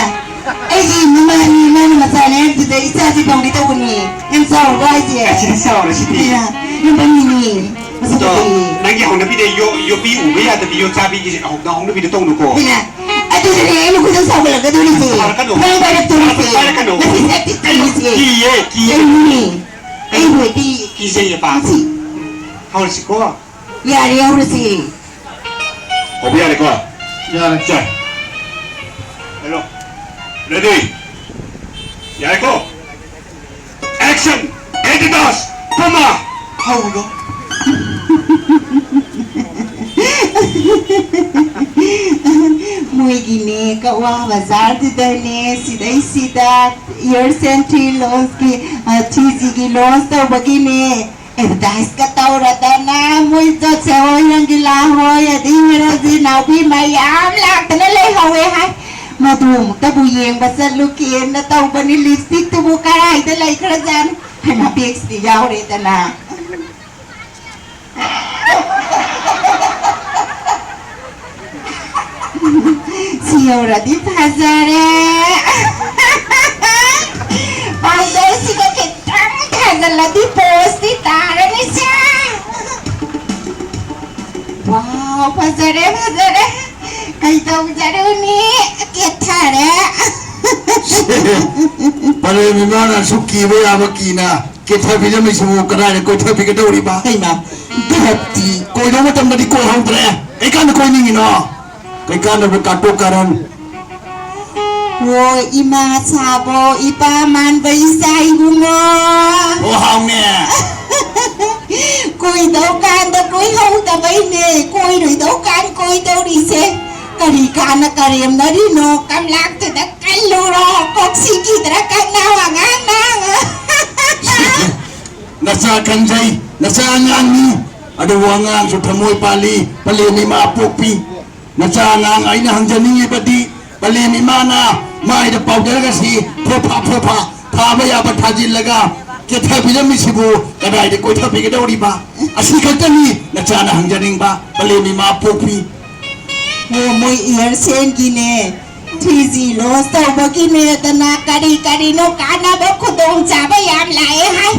ꯑꯩꯒꯤ ꯃꯃꯥꯅꯤ, ꯃꯥꯅ ꯃꯆꯥꯅꯦ ꯍꯥꯏꯕꯗꯨꯗ ꯏꯆꯥꯁꯤ ꯄꯥꯡꯕꯤꯗꯧꯕꯅꯦ꯫ ꯌꯥꯝ ꯆꯥꯎꯔꯕ ꯍꯥꯏꯁꯦ? ꯑꯁꯤꯗꯤ ꯆꯥꯎꯔꯦ ꯁꯤꯗꯤ꯫ ꯏꯃꯥ, ꯌꯥꯝ ꯄꯥꯡꯅꯤꯡꯉꯤ꯫ ꯃꯁꯛ ꯑꯗꯣ ꯐꯖꯩꯌꯦ꯫ ꯅꯪꯒꯤ ꯍꯧꯅꯕꯤꯗ ꯌꯣ-, ꯌꯣꯄꯤ ꯎꯕ ꯌꯥꯗꯕꯤ, ꯌꯣ ꯆꯥꯕꯤꯒꯤ ꯍꯧ-, ꯍꯧꯅꯕꯤꯗꯣ ꯇꯧꯅꯨꯀꯣ꯫ ꯏꯃꯥ, ꯑꯗꯨ ꯁꯤꯗꯅꯦ ꯑꯩꯅ ꯈꯣꯏꯗꯧ ꯁꯥꯎꯒꯠꯂꯛꯀꯗꯣꯔꯤꯁꯦ꯫ ꯁꯥꯎꯒꯠꯂꯛꯀꯅꯨ꯫ ꯊꯥꯡ ꯄꯥꯏꯔꯛꯇꯣꯔꯤꯁꯦ꯫ ꯄꯥꯏꯔꯛꯀꯅꯨ꯫ ꯉꯁꯤ ꯁꯦꯠꯇꯤ ꯀꯩꯅꯣꯁꯦ꯫ ꯀꯤꯌꯦ, ꯀꯤꯌꯦ꯫ ꯀꯩꯅꯣꯅꯦ꯫ ꯑꯩꯕꯨꯗꯤ ꯀꯤꯖꯩꯌꯦꯕ꯫ ꯁꯤ꯫ ꯍꯧꯔꯁꯤꯀꯣ꯫ ꯌꯥꯔꯦ, ꯍꯧꯔꯁꯤ꯫ ꯍꯧꯕ ꯌꯥꯔꯦꯀꯣ? ꯌꯥꯔꯦ꯫ ꯁꯦ꯫ ꯍꯦꯜꯂꯣ꯫ ꯔꯦꯗꯤ꯫ ꯌꯥꯔꯦꯀꯣ? ꯑꯦꯛꯁꯟ! ꯑꯦꯗꯤꯗꯥꯁ! ꯄꯨꯃꯥ! ꯍꯧꯔꯣ꯫ ꯃꯣꯏꯒꯤꯅꯦ, ꯀꯛꯋꯥ ꯕꯖꯥꯔꯗꯨꯗꯅꯦ, ꯁꯤꯗꯩꯁꯤꯗ ꯏꯌꯔ ꯁꯦꯟ ꯊ꯭ꯔꯤ ꯂꯣꯟꯁꯀꯤ, ꯑ, ꯊ꯭ꯔꯤ ꯖꯤꯒꯤ ꯂꯣꯟꯁ ꯇꯧꯕꯒꯤꯅꯦ, ꯑꯦꯗꯚꯔꯇꯥꯏꯁꯀ ꯇꯧꯔꯗꯅ ꯃꯣꯏ ꯖꯣꯠꯁꯦ ꯍꯣꯏ, ꯔꯪꯒꯤꯂꯥ ꯍꯣꯏ, ꯑꯗꯩ ꯍꯦꯔꯣꯖꯤ ꯅꯥꯎꯕꯤ ꯃꯌꯥꯝ ꯂꯥꯛꯇꯅ ꯂꯩꯍꯧꯋꯦ ꯍꯥꯏ꯫ ꯃꯗꯨ ꯑꯃꯨꯛꯇꯕꯨ ꯌꯦꯡꯕ ꯆꯠꯂꯨꯒꯦꯅ ꯇꯧꯕꯅꯤ꯫ ꯂꯤꯞꯁꯇꯤꯛꯇꯨꯕꯨ ꯀꯔꯥꯏꯗ ꯂꯩꯈ꯭ꯔꯖꯥꯠꯅꯣ? ꯍꯩꯃꯥ, ꯕꯦꯒꯁꯤꯗꯤ ꯌꯥꯎꯔꯦꯗꯅ꯫ ꯁꯤ ꯌꯧꯔꯗꯤ ꯐꯖꯔꯦ꯫ ꯄꯥꯎꯗꯔꯁꯤꯒ ꯈꯤꯇꯪ ꯊꯥꯖꯤꯜꯂꯗꯤ ꯄꯣꯁꯇꯤ ꯇꯥꯔꯅꯤ ꯁꯦ꯫ ꯋꯥꯎ, ꯐꯖꯔꯦ, ꯐꯖꯔꯦ꯫ ꯀꯩꯗꯧꯖꯔꯨꯅꯤ? ꯀꯦꯊꯔꯦ꯫ ꯄꯂꯦꯝ ꯏꯃꯥꯅ ꯑꯁꯨꯛ ꯀꯤꯕ ꯌꯥꯕ ꯀꯤꯅ ꯀꯦꯊꯕꯤꯔꯝꯃꯤꯁꯤꯕꯨ ꯀꯗꯥꯏꯗ ꯀꯣꯏꯊꯕꯤꯒꯗꯧꯔꯤꯕ? ꯍꯩꯃꯥ, ꯙꯞꯇꯤ꯫ ꯀꯣꯏꯗꯧ ꯃꯇꯝꯗꯗꯤ ꯀꯣꯏꯍꯧꯗ꯭ꯔꯦ꯫ ꯀꯩꯀꯥꯟꯗ ꯀꯣꯏꯅꯤꯡꯉꯤꯅꯣ? ꯀꯩꯀꯥꯟꯗꯕ ꯀꯥꯇꯣ ꯀꯥꯔꯟ? ꯑꯣ ꯏꯃꯥ ꯁꯥꯕꯣ, ꯏꯄꯥ ꯃꯥꯟꯕ ꯏꯆꯥ ꯏꯕꯨꯡꯉꯣ꯫ ꯑꯣ ꯍꯥꯎꯅꯦ꯫ ꯀꯣꯏꯗꯧ ꯀꯥꯟꯗ ꯀꯣꯏꯍꯧꯗꯕꯩꯅꯦ, ꯀꯣꯏꯔꯣꯏꯗꯧ ꯀꯥꯟ ꯀꯣꯏꯗꯧꯔꯤꯁꯦ꯫ ꯀꯔꯤ ꯀꯥꯟꯅ ꯀꯔꯦꯝꯅꯔꯤꯅꯣ? ꯀꯝꯂꯥꯛꯇꯨꯗ ꯀꯜꯂꯨꯔꯣ, ꯀꯣꯛꯁꯤꯒꯤꯗ꯭ꯔꯥ ꯀꯛꯅꯥ ꯋꯥꯉꯥꯡ ꯅꯪ? ꯅꯆꯥ ꯈꯟꯖꯩ, ꯅꯆꯥ ꯑꯉꯥꯡꯅꯤ, ꯑꯗꯨꯕꯨ ꯑꯉꯥꯡꯁꯨ ꯊꯃꯣꯏ ꯄꯥꯜꯂꯤ, ꯄꯂꯦꯝ ꯏꯃꯥ ꯄꯣꯛꯄꯤ꯫ ꯅꯆꯥ ꯑꯉꯥꯡ ꯑꯩꯅ ꯍꯪꯖꯅꯤꯡꯉꯤꯕꯗꯤ, ꯄꯂꯦꯝ ꯏꯃꯥꯅ ꯃꯥꯏꯗ ꯄꯥꯎꯗꯔꯒꯁꯤ ꯐꯣꯐꯥ ꯐꯣꯐꯥ ꯊꯥꯕ ꯌꯥꯕ ꯊꯥꯖꯤꯜꯂꯒ ꯀꯦꯊꯕꯤꯔꯝꯃꯤꯁꯤꯕꯨ ꯀꯗꯥꯏꯗ ꯀꯣꯏꯊꯕꯤꯒꯗꯧꯔꯤꯕ? ꯑꯁꯤ ꯈꯛꯇꯅꯤ ꯅꯆꯥꯅ ꯍꯪꯖꯅꯤꯡꯕ, ꯄꯂꯦꯝ ꯏꯃꯥ ꯄꯣꯛꯄꯤ꯫ ꯑꯣ, ꯃꯣꯏ ꯏꯌꯔꯁꯦꯜꯒꯤꯅꯦ, ꯊ꯭ꯔꯤ ꯖꯤ ꯂꯣꯟꯁ ꯇꯧꯕꯒꯤꯅꯦꯗꯅ ꯀꯔꯤ ꯀꯔꯤꯅꯣ ꯀꯥꯟꯅꯕ ꯈꯨꯗꯣꯡꯆꯥꯕ ꯌꯥꯝ ꯂꯥꯛꯑꯦ ꯍꯥꯏ꯫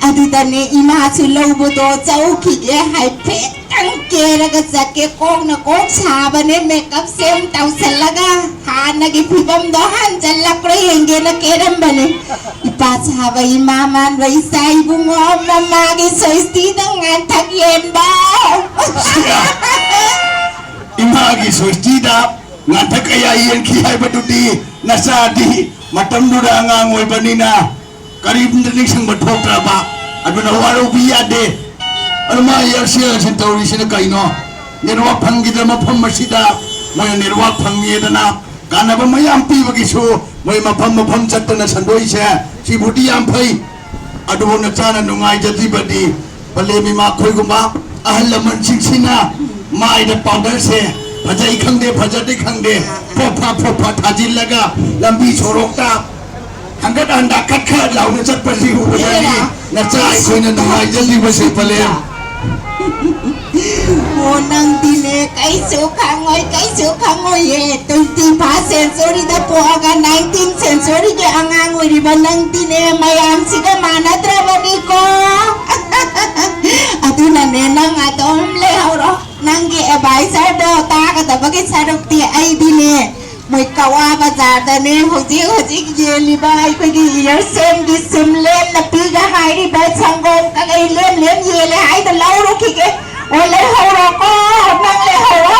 ꯑꯗꯨꯗꯅꯦ ꯏꯃꯥꯁꯨ ꯂꯧꯕꯗꯣ ꯆꯧꯈꯤꯒꯦ ꯍꯥꯏꯐꯦꯠ ꯀꯦꯔꯒ ꯆꯠꯀꯦ, ꯀꯣꯛꯅ ꯀꯣꯛ ꯁꯥꯕꯅꯦ, ꯃꯦꯀꯞ ꯁꯦꯝ ꯇꯧꯁꯜꯂꯒ ꯍꯥꯟꯅꯒꯤ ꯐꯤꯕꯝꯗꯣ ꯍꯟꯖꯜꯂꯛꯄ꯭ꯔꯥ ꯌꯦꯡꯒꯦꯅ ꯀꯦꯔꯝꯕꯅꯦ꯫ ꯏꯄꯥ ꯁꯥꯕ ꯏꯃꯥ ꯃꯥꯟꯕ ꯏꯆꯥ ꯏꯕꯨꯡꯉꯣ, ꯃꯃꯥꯒꯤ ꯁꯣꯏꯁꯇꯤꯗ ꯉꯥꯟꯊꯛ ꯌꯦꯟꯕ꯫ ꯏꯃꯥꯒꯤ ꯁꯣꯏꯁꯇꯤꯗ ꯉꯥꯟꯊꯛ ꯀꯌꯥ ꯌꯦꯟꯈꯤ ꯍꯥꯏꯕꯗꯨꯗꯤ ꯅꯆꯥꯗꯤ ꯃꯇꯝꯗꯨꯗ ꯑꯉꯥꯡ ꯑꯣꯏꯕꯅꯤꯅ ꯀꯔꯤꯝꯇ ꯅꯤꯡꯁꯤꯡꯕ ꯊꯣꯛꯇ꯭ꯔꯕ꯫ ꯑꯗꯨꯅ ꯋꯥꯔꯧꯕꯤ ꯌꯥꯗꯦ꯫ ꯑꯗꯨ ꯃꯥ ꯌꯥꯛꯁꯤ ꯌꯥꯛꯁꯤ ꯇꯧꯔꯤꯁꯤꯅ ꯀꯩꯅꯣ? ꯅꯦꯠꯋꯥꯛ ꯐꯪꯈꯤꯗ꯭ꯔ ꯃꯐꯝ ꯑꯁꯤꯗ? ꯃꯣꯏꯅ ꯅꯦꯠꯋꯥꯛ ꯐꯪꯉꯦꯗꯅ ꯀꯥꯟꯅꯕ ꯃꯌꯥꯝ ꯄꯤꯕꯒꯤꯁꯨ ꯃꯣꯏ ꯃꯐꯝ ꯃꯐꯝ ꯆꯠꯇꯅ ꯁꯟꯗꯣꯛꯏꯁꯦ꯫ ꯁꯤꯕꯨꯗꯤ ꯌꯥꯝ ꯐꯩ꯫ ꯑꯗꯨꯕꯨ ꯅꯆꯥꯅ ꯅꯨꯡꯉꯥꯏꯖꯗ꯭ꯔꯤꯕꯗꯤ ꯄꯂꯦꯝ ꯏꯃꯥ ꯈꯣꯏꯒꯨꯝꯕ ꯑꯍꯜ ꯂꯃꯟꯁꯤꯡꯁꯤꯅ ꯃꯥꯏꯗ ꯄꯥꯎꯗꯔꯁꯦ ꯐꯖꯩ ꯈꯪꯗꯦ, ꯐꯖꯗꯦ ꯈꯪꯗꯦ, ꯐꯣꯐꯥ ꯐꯣꯐꯥ ꯊꯥꯖꯤꯜꯂꯒ ꯂꯝꯕꯤ ꯁꯣꯔꯣꯛꯇ ꯍꯪꯒꯠ ꯍꯟꯗ ꯈꯠ ꯈꯠ ꯂꯥꯎꯅ ꯆꯠꯄꯁꯤ ꯎꯕꯗꯒꯤ ꯅꯆꯥ ꯑꯩꯈꯣꯏꯅ ꯅꯨꯡꯉꯥꯏꯖꯗ꯭ꯔꯤꯕꯁꯦ ꯄꯂꯦꯝ꯫ ꯑꯣ, ꯅꯪꯗꯤꯅꯦ, ꯀꯩꯁꯨ ꯈꯪꯉꯣꯏ, ꯀꯩꯁꯨ ꯈꯪꯉꯣꯏꯌꯦ꯫ Twenty first century ꯗ ꯄꯣꯛꯑꯒ nineteen century ꯒꯤ ꯑꯉꯥꯡ ꯑꯣꯏꯔꯤꯕ ꯅꯪꯗꯤꯅꯦ, ꯃꯌꯥꯝꯁꯤꯒ ꯃꯥꯟꯅꯗ꯭ꯔꯕꯅꯤꯀꯣ꯫ ꯑꯗꯨꯅꯅꯦ, ꯅꯪ ꯑꯗꯨꯝ ꯂꯩꯍꯧꯔꯣ꯫ ꯅꯪꯒꯤ adviser ꯗꯣ ꯇꯥꯒꯗꯕꯒꯤ ꯁꯔꯨꯛꯇꯤ ꯑꯩꯗꯤꯅꯦ, ꯃꯣꯏ ꯀꯋꯥ ꯕꯖꯥꯔꯗꯅꯦ ꯍꯧꯖꯤꯛ ꯍꯧꯖꯤꯛ ꯌꯦꯜꯂꯤꯕ ꯑꯩꯈꯣꯏꯒꯤ ꯏꯌꯔꯁꯦꯝꯒꯤ ꯁꯨꯝ ꯂꯦꯝꯅ ꯄꯤꯒ ꯍꯥꯏꯔꯤꯕ ꯁꯪꯒꯣꯝ ꯀꯀꯩ ꯂꯦꯝ ꯂꯦꯝ ꯌꯦꯜꯂꯦ ꯍꯥꯏꯗꯣ ꯂꯧꯔꯨꯈꯤꯒꯦ꯫ ꯑꯣ, ꯂꯩꯍꯧꯔꯣꯀꯣ, ꯅꯪ ꯂꯩꯍꯧꯔꯣ꯫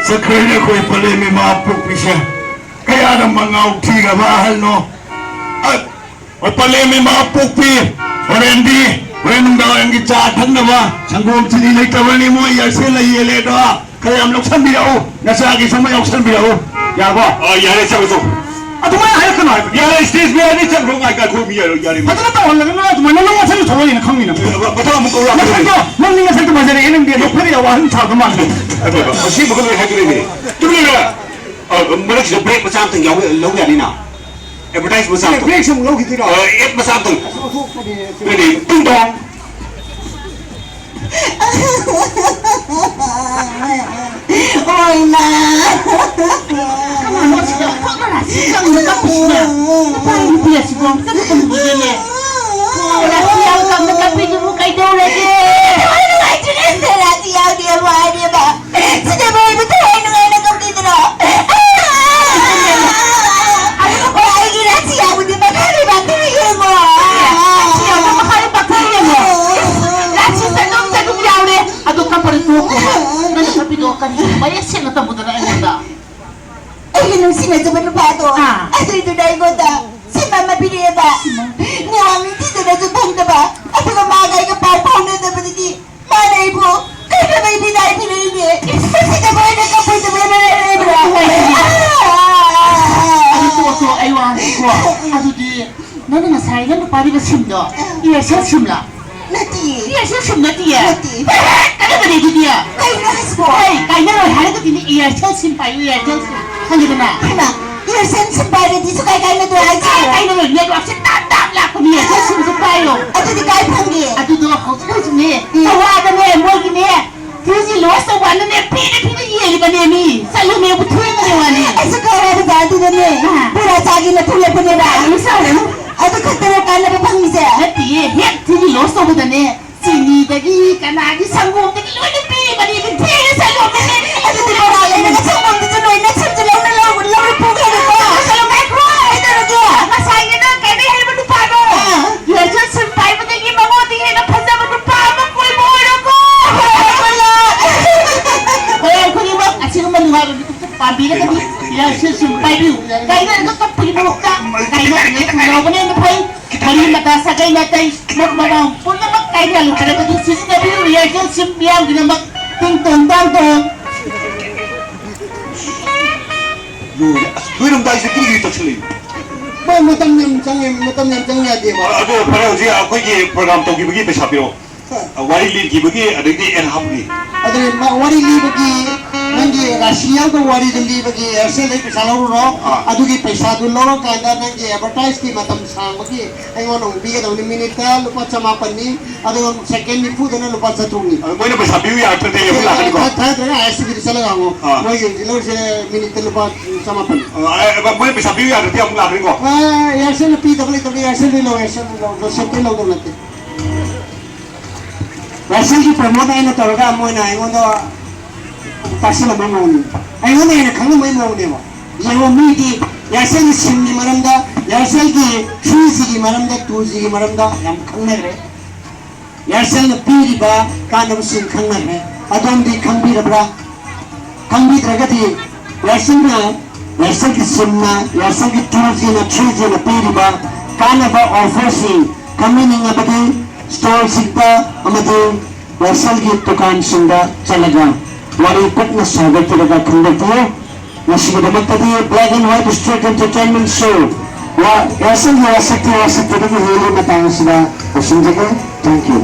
ꯆꯠꯈ꯭ꯔꯦꯅꯦ ꯑꯩꯈꯣꯏ ꯄꯂꯦꯝ ꯏꯃꯥ ꯄꯣꯛꯄꯤꯁꯦ꯫ ꯀꯌꯥꯗ ꯃꯉꯥꯎ ꯊꯤꯈ꯭ꯔꯕ ꯑꯍꯜꯅꯣ꯫ ꯑ, ꯍꯣꯏ, ꯄꯂꯦꯝ ꯏꯃꯥ ꯄꯣꯛꯄꯤ, ꯍꯣꯔꯦꯟꯗꯤ, ꯍꯣꯔꯦꯟ ꯅꯨꯡꯗꯥꯡꯋꯥꯏꯔꯝꯒꯤ ꯆꯥ ꯊꯛꯅꯕ ꯁꯪꯒꯣꯝ ꯆꯤꯅꯤ ꯂꯩꯇꯕꯅꯤ, ꯃꯣꯏ ꯌꯥꯏꯁꯦꯜ ꯂꯩ ꯌꯦꯜꯂꯦꯗꯣ꯫ ꯈꯔ ꯌꯥꯝ ꯂꯧꯁꯟꯕꯤꯔꯛꯎ, ꯅꯆꯥꯒꯤꯁꯨ ꯑꯃ ꯌꯥꯎꯁꯟꯕꯤꯔꯛꯎ꯫ ꯌꯥꯔꯕꯣ? ꯑ, ꯌꯥꯔꯦ, ꯆꯠꯂꯣ, ꯆꯠꯂꯣ꯫ ꯑꯗꯨꯃꯥꯏꯅ ꯍꯥꯏꯔꯛꯀꯅꯨ ꯍꯥꯏꯕ꯫ ꯌꯥꯔꯦ, stage ꯃꯌꯥꯏꯗ ꯆꯠꯈ꯭ꯔꯣ, ꯉꯥꯏ, ꯉꯥꯏꯈꯣ, ꯃꯤ ꯌꯥꯔꯣꯏ, ꯌꯥꯔꯦ, ꯃꯤ꯫ ꯐꯖꯅ ꯇꯧꯍꯜꯂꯒꯅꯨ, ꯑꯗꯨꯃꯥꯏꯅ ꯅꯪ ꯋꯥꯈꯜ ꯊꯣꯛꯂꯛꯏꯅ ꯈꯪꯉꯤꯅ꯫ ꯃꯊꯪ ꯑꯃꯨꯛ ꯀꯧꯔꯛꯑꯒꯦ꯫ ꯅꯁꯛꯇꯣ, ꯅꯪꯗꯤ ꯅꯁꯛꯇꯣ ꯐꯖꯔꯛꯑꯦ, ꯅꯪꯗꯤ ꯑꯗꯣ ꯐꯔꯦ, ꯋꯥꯍꯪ ꯊꯥꯕ ꯃꯥꯜꯂꯦ꯫ ꯉꯥꯏꯈꯣ, ꯉꯥꯏꯈꯣ, ꯑꯁꯤꯕꯒ ꯂꯣꯏ ꯍꯥꯏꯗꯣꯔꯤꯅꯦ꯫ ꯇꯨꯃꯤꯟ ꯂꯩꯔꯣ꯫ ꯑ, ꯃꯔꯛꯁꯤꯗ break ꯃꯆꯥ ꯑꯝꯇꯪ ꯌꯥꯎ-, ꯂꯧ ꯌꯥꯅꯤꯅ? Advertise ꯃꯆꯥ ꯑꯝꯇꯪ꯫ Break ꯁꯨꯝ ꯂꯧꯈꯤꯗꯣꯏꯔꯣ? ꯑ, ad ꯃꯆꯥ ꯑꯝꯇꯪ꯫ ꯑꯗꯨꯅꯦ, ꯇꯨꯡ ꯇꯥꯡ꯫ ꯍꯣꯏ, ꯏꯃꯥ꯫ ꯀꯅꯥꯅꯣ ꯑꯁꯤꯗ ꯍꯣꯠꯅꯔ ꯁꯤ ꯀꯪꯅ ꯀꯞꯄꯤꯁꯤꯅ? ꯅꯨꯄꯥ ꯅꯨꯄꯤ ꯑꯁꯤꯕꯨ ꯑꯝꯇ ꯀꯞꯄꯤꯗꯦꯅꯦ꯫ ꯑꯣ, ꯔꯥꯁꯤ ꯌꯥꯝ ꯀꯪꯅ ꯀꯞꯄꯤꯗꯨꯕꯨ ꯀꯩꯗꯧꯔꯒꯦ? ꯊꯋꯥꯏ ꯅꯨꯡꯉꯥꯏꯇ꯭ꯔꯤꯅꯦ꯫ ꯌꯥꯝ ꯋꯥꯔꯦꯕ꯫ ꯁꯤꯗ ꯃꯣꯏꯕꯨ ꯊꯋꯥꯏ ꯅꯨꯡꯉꯥꯏꯅ ꯀꯞꯄꯤꯗꯅ꯫ ꯑꯗꯨꯒ ꯑꯩꯒꯤ ꯔꯥꯁꯤ ꯌꯥꯎꯕꯗꯤ ꯃꯈꯥ ꯂꯩꯕꯥꯛꯇ ꯌꯦꯡꯉꯣ꯫ ꯔꯥꯁꯤ ꯌꯥꯎꯕ ꯃꯈꯥ ꯂꯩꯕꯥꯛꯇ ꯌꯦꯡꯉꯣ꯫ ꯔꯥꯁꯤ ꯆꯠꯂꯨꯝ ꯆꯠꯂꯨꯝ ꯌꯥꯎꯔꯦ꯫ ꯑꯗꯨ ꯀꯞꯄꯗ ꯇꯣꯛꯈꯣ꯫ ꯅꯪꯅ ꯀꯞꯄꯤꯗꯣ ꯀꯔꯤꯒꯤꯅꯣ? ꯃꯌꯦꯛ ꯁꯦꯡꯅ ꯇꯝꯃꯨꯗꯅ ꯑꯩꯉꯣꯟꯗ꯫ ꯑꯩꯒꯤ ꯅꯨꯡꯁꯤꯅꯖꯕ ꯅꯨꯄꯥꯗꯣ, ꯑꯥ꯫ ꯑꯗꯨꯏꯗꯨꯅ ꯑꯩꯉꯣꯟꯗ ꯁꯤꯟ ꯑꯃ ꯄꯤꯔꯛꯑꯦꯕ꯫ ꯅꯤꯡꯊꯤꯖꯅꯁꯨ ꯐꯪꯗꯕ, ꯑꯗꯨꯒ ꯃꯥꯒ ꯑꯩꯒ ꯄꯥꯎ ꯐꯥꯎꯅꯗꯕꯗꯒꯤ ꯃꯥꯅ ꯑꯩꯕꯨ ꯀꯩꯗꯧꯕꯩ ꯕꯤꯗꯥꯏ ꯄꯤꯔꯛꯏꯅꯦ? ꯃꯁꯤꯗ ꯃꯣꯏꯅ ꯀꯞꯄꯣꯏꯗꯕ ꯂꯩꯕ꯭ꯔꯥ? ꯑꯗꯨ ꯇꯣꯛꯑꯣ, ꯇꯣꯛꯑꯣ, ꯑꯩ ꯋꯥ ꯍꯥꯏꯒꯦꯀꯣ꯫ ꯑꯗꯨꯗꯤ ꯅꯪꯅ ꯉꯁꯥꯏ ꯅꯪ ꯅꯨꯄꯥꯗꯨꯒ ꯁꯤꯝꯗꯣ ꯏꯌꯥꯔꯁꯦꯜ ꯁꯤꯝꯂ? ꯅꯠꯇꯤꯌꯦ꯫ ꯏꯌꯥꯔꯁꯦꯜ ꯁꯤꯝ ꯅꯠꯇꯤꯌꯦ? ꯅꯠꯇꯤꯌꯦ꯫ ꯀꯥꯟꯅꯕꯅꯦ ꯑꯗꯨꯗꯤ꯫ ꯀꯩꯅꯣ ꯍꯥꯏꯁꯤꯕꯣ? ꯍꯣꯏ, ꯀꯥꯏꯅꯔꯣꯏ ꯍꯥꯏꯔꯒꯗꯤꯅꯦ ꯏꯌꯥꯔꯁꯦꯜ ꯁꯤꯝ ꯄꯥꯏꯌꯨ, ꯏꯌꯥꯔꯁꯦꯜ ꯁꯤꯝ꯫ ꯈꯪꯉꯦꯗꯅ? ꯍꯩꯃꯥ, ꯏꯌꯥꯔꯁꯦꯜ ꯁꯤꯝ ꯄꯥꯏꯔꯗꯤ ꯁꯨꯀꯥꯏ ꯀꯥꯏꯅꯗꯣꯏ ꯍꯥꯏꯁꯦ? ꯀꯥꯏ ꯀꯥꯏꯅꯔꯣꯏ, ꯅꯦꯠꯋꯥꯛꯁꯦ ꯇꯥꯞ ꯇꯥꯞ ꯂꯥꯛꯄꯅꯦ, ꯏꯌꯥꯔꯁꯦꯜ ꯁꯤꯝꯁꯦ ꯄꯥꯏꯌꯣ꯫ ꯑꯗꯨꯗꯤ ꯀꯥꯏ ꯐꯪꯒꯦ? ꯑꯗꯨꯗꯣ ꯍꯧꯖꯤꯛ ꯍꯧꯖꯤꯛꯅꯦ, ꯎꯝ꯫ ꯆꯋꯥꯗꯅꯦ, ꯃꯣꯏꯒꯤꯅꯦ, ꯊ꯭ꯔꯤ ꯖꯤ ꯂꯣꯁ ꯇꯧꯕ ꯑꯅꯅꯦ ꯄꯤꯅ ꯄꯤꯅ ꯌꯦꯜꯂꯤꯕꯅꯦ ꯃꯤ꯫ ꯆꯠꯂꯨꯅꯦ ꯊꯣꯛꯑꯦꯕꯅꯦ ꯋꯥꯅꯤ꯫ ꯑꯩꯁꯨ ꯈꯪꯉꯦ ꯕꯖꯥꯔꯗꯨꯗꯅꯦ ꯑꯥ꯫ ꯕꯣꯔꯥ ꯆꯥꯒꯦꯅ ꯊꯣꯛꯂꯛꯄꯅꯦꯕ꯫ ꯑꯥ, ꯁꯥꯎꯔꯅꯨ꯫ ꯑꯗꯨ ꯈꯛꯇꯔꯣ ꯀꯥꯟꯅꯕ ꯐꯪꯉꯤꯁꯦ? ꯅꯠꯇꯤꯌꯦ, ꯍꯦꯛ ꯊ꯭ꯔꯤ ꯖꯤ ꯂꯣꯁ ꯇꯧꯕꯗꯅꯦ ꯆꯤꯅꯤꯗꯒꯤ ꯀꯅꯥꯒꯤ ꯁꯪꯒꯣꯝꯗꯒꯤ ꯂꯣꯏꯅ ꯄꯤꯕꯅꯦ ꯏꯕꯦꯟꯊꯤꯅ ꯆꯠꯂꯨꯅꯦ꯫ ꯑꯗꯨꯗꯤ ꯕꯣꯔꯥ ꯂꯩꯔꯒ ꯁꯪꯒꯣꯝꯗꯨꯁꯨ ꯂꯣꯏꯅ ꯁꯨꯝꯁꯨ ꯂꯧꯅ ꯂꯧ-, ꯂꯧꯔ ꯄꯨꯈ꯭ꯔꯦꯕꯀꯣ꯫ ꯆꯠꯂꯣ ꯉꯥꯏꯈꯣ꯫ ꯀꯩꯗꯧꯔꯒꯦ? ꯉꯁꯥꯏꯒꯤ ꯅꯪ ꯀꯩꯅꯣ ꯍꯥꯏꯕ ꯅꯨꯄꯥꯗꯣ꯫ ꯑꯥ꯫ ꯌꯨ ꯑꯦꯁ ꯑꯦꯜ ꯁꯤꯝ ꯄꯥꯏꯕꯗꯒꯤ ꯃꯉꯣꯟꯗꯒꯤ ꯍꯦꯟꯅ ꯐꯖꯕ ꯅꯨꯄꯥ ꯑꯃ ꯀꯣꯏꯕ ꯑꯣꯏꯔꯣꯀꯣ꯫ ꯍꯣꯏ, ꯈꯨꯗꯤꯡꯃꯛ ꯑꯁꯤꯒꯨꯝꯕ ꯅꯨꯡꯉꯥꯏꯕ ꯃꯤꯀꯨꯞꯇ ꯄꯥꯝꯕꯤꯔꯒꯗꯤ ꯌꯥꯏꯁꯦ ꯁꯨꯝ ꯄꯥꯏꯕꯤꯌꯨ꯫ ꯀꯥꯏꯅꯔꯒ ꯀꯞꯄꯒꯤ ꯃꯍꯨꯠꯇ ꯀꯥꯏꯅꯔꯒ ꯊꯨꯡꯅꯕꯅ ꯍꯦꯟꯅ ꯐꯩ꯫ ꯃꯔꯤ ꯃꯇꯥ ꯁꯥꯒꯩ ꯅꯥꯇꯩ ꯃꯔꯨꯞ ꯃꯄꯥꯡ ꯄꯨꯝꯅꯃꯛ ꯀꯥꯏꯅꯍꯜꯂꯨ ꯍꯥꯏꯔꯒꯗꯤ ꯁꯤꯖꯤꯟꯅꯕꯤꯌꯨ ꯔꯤꯍꯥꯔꯁꯦꯜ ꯁꯤꯝ ꯃꯤꯌꯥꯝꯒꯤꯗꯃꯛ꯫ ꯇꯨꯡ ꯇꯨꯡ ꯇꯥꯡ ꯇꯣꯡ꯫ ꯂꯣꯏꯔꯦ꯫ ꯑꯁ, ꯂꯣꯏꯔꯝꯗꯥꯏꯁꯤꯗ ꯀꯤꯔꯤ ꯀꯤꯔꯤ ꯇꯧꯁꯜꯂꯛꯏ꯫ ꯃꯣꯏ ꯃꯇꯝ ꯌꯥꯝ ꯆꯪꯉꯦ, ꯃꯇꯝ ꯌꯥꯝ ꯆꯪ ꯌꯥꯗꯦꯕ꯫ ꯑ-, ꯑꯗꯣ ꯐꯔꯦ, ꯍꯧꯖꯤꯛ ꯑꯩꯈꯣꯏꯒꯤ ꯄ꯭ꯔꯣꯒ꯭ꯔꯥꯝ ꯇꯧꯈꯤꯕꯒꯤ ꯄꯩꯁꯥ ꯄꯤꯔꯛꯑꯣ꯫ ꯑ, ꯋꯥꯔꯤ ꯂꯤꯈꯤꯕꯒꯤ, ꯑꯗꯩꯗꯤ ꯑꯦꯟ ꯍꯥꯞꯄꯒꯤ꯫ ꯑꯗꯨꯅꯦ, ꯃ-, ꯋꯥꯔꯤ ꯂꯤꯕꯒꯤ, ꯅꯪꯒꯤ ꯔꯥꯁꯤ ꯌꯥꯎꯗꯕ ꯋꯥꯔꯤꯗꯨ ꯂꯤꯕꯒꯤ ꯑꯦꯌꯥꯔꯁꯦꯜꯗꯒꯤ ꯄꯩꯁꯥ ꯂꯧꯔꯨꯔꯣ꯫ ꯑꯥ꯫ ꯑꯗꯨꯒꯤ ꯄꯩꯁꯥꯗꯨ ꯂꯧꯔꯀꯥꯟꯗ ꯅꯪꯒꯤ ꯑꯦꯗꯚꯔꯇꯥꯏꯁꯀꯤ ꯃꯇꯝ ꯁꯥꯡꯕꯒꯤ ꯑꯩꯉꯣꯟꯗ ꯑꯃꯨꯛ ꯄꯤꯒꯗꯕꯅꯤ꯫ ꯃꯤꯅꯤꯠꯇ ꯂꯨꯄꯥ ꯆꯃꯥꯄꯟꯅꯤ, ꯑꯗꯨꯒ ꯁꯦꯀꯦꯟ ꯅꯤꯐꯨꯗꯅ ꯂꯨꯄꯥ ꯆꯥꯇ꯭ꯔꯨꯛꯅꯤ꯫ ꯑꯗꯣ ꯃꯣꯏꯅ ꯄꯩꯁꯥ ꯄꯤꯌꯨ ꯌꯥꯔꯛꯇ꯭ꯔꯗꯤ ꯑꯩ ꯑꯃꯨꯛ ꯂꯥꯛꯀꯅꯤꯀꯣ? ꯊꯥ-, ꯊꯥꯗ꯭ꯔꯒ ꯑꯥꯏ ꯑꯦꯁ ꯇꯤ ꯚꯤꯗ ꯆꯠꯂꯒ ꯍꯪꯉꯣ꯫ ꯑꯥ꯫ ꯃꯣꯏꯒꯤ ꯍꯧꯖꯤꯛ ꯂꯧꯔꯤꯁꯦ ꯃꯤꯅꯤꯠꯇ ꯂꯨꯄꯥ ꯆꯃꯥꯄꯟꯅꯤ꯫ ꯑꯥ, ꯑꯦ, ꯃꯣꯏꯅ ꯄꯩꯁꯥ ꯄꯤꯌꯨ ꯌꯥꯗ꯭ꯔꯗꯤ ꯑꯃꯨꯛ ꯂꯥꯛꯀꯅꯤꯀꯣ? ꯑꯥ, ꯑꯦꯌꯥꯔꯁꯦꯜꯅ ꯄꯤꯗꯕ ꯂꯩꯇꯕꯅꯤ, ꯑꯦꯌꯥꯔꯁꯦꯜꯗꯤ ꯂꯧ, ꯑꯦꯌꯥꯔꯁꯦꯜꯗꯤ ꯂꯧ, ꯖꯣꯁꯦꯞꯇꯤ ꯂꯧꯗꯕ ꯅꯠꯇꯦ꯫ ꯌꯥꯔꯁꯦꯜꯒꯤ ꯄ꯭ꯔꯃꯣꯠ ꯑꯩꯅ ꯇꯧꯔꯒ ꯃꯣꯏꯅ ꯑꯩꯉꯣꯟꯗ ꯇꯥꯛꯁꯤꯜꯂꯝꯕꯩ ꯃꯑꯣꯡꯅꯤ꯫ ꯑꯩꯉꯣꯟꯗ ꯍꯦꯟꯅ ꯈꯪꯉꯝꯕꯩ ꯃꯑꯣꯡꯅꯦꯕ꯫ ꯌꯦꯡꯉꯣ, ꯃꯤꯗꯤ ꯌꯥꯔꯁꯦꯜꯒꯤ ꯁꯤꯝꯒꯤ ꯃꯔꯝꯗ, ꯌꯥꯔꯁꯦꯜꯒꯤ ꯊ꯭ꯔꯤ ꯖꯤꯒꯤ ꯃꯔꯝꯗ, ꯇꯨ ꯖꯤꯒꯤ ꯃꯔꯝꯗ ꯌꯥꯝ ꯈꯪꯅꯈ꯭ꯔꯦ꯫ ꯌꯥꯔꯁꯦꯜꯅ ꯄꯤꯔꯤꯕ ꯀꯥꯟꯅꯕꯁꯤꯡ ꯈꯪꯅꯈ꯭ꯔꯦ꯫ ꯑꯗꯣꯝꯗꯤ ꯈꯪꯕꯤꯔꯕ꯭ꯔꯥ? ꯈꯪꯕꯤꯗ꯭ꯔꯒꯗꯤ ꯌꯥꯔꯁꯦꯜꯅ, ꯌꯥꯔꯁꯦꯜꯒꯤ ꯁꯤꯝꯅ, ꯌꯥꯔꯁꯦꯜꯒꯤ ꯇꯨ ꯖꯤꯅ, ꯊ꯭ꯔꯤ ꯖꯤꯅ ꯄꯤꯔꯤꯕ ꯀꯥꯟꯅꯕ ꯑꯣꯐꯔꯁꯤꯡ ꯈꯪꯕꯤꯅꯤꯡꯂꯕꯗꯤ ꯁ꯭ꯇꯣꯔꯁꯤꯡꯗ ꯑꯃꯗꯤ ꯌꯥꯔꯁꯦꯜꯒꯤ ꯗꯨꯀꯥꯟꯁꯤꯡꯗ ꯆꯠꯂꯒ ꯋꯥꯔꯤ ꯀꯨꯞꯅ ꯁꯥꯒꯠꯄꯤꯔꯒ ꯈꯪꯗꯣꯛꯄꯤꯌꯨ꯫ ꯉꯁꯤꯒꯤꯗꯃꯛꯇꯗꯤ Black and White Street Entertainment Show ꯋꯥ ꯌꯥꯔꯁꯦꯜꯒꯤ ꯋꯥꯁꯛꯇꯤ ꯋꯥꯁꯛꯇꯗꯒꯤ ꯍꯦꯜꯂꯤ ꯃꯇꯥꯡ ꯑꯁꯤꯗ ꯂꯣꯏꯁꯤꯟꯖꯒꯦ꯫ Thank you.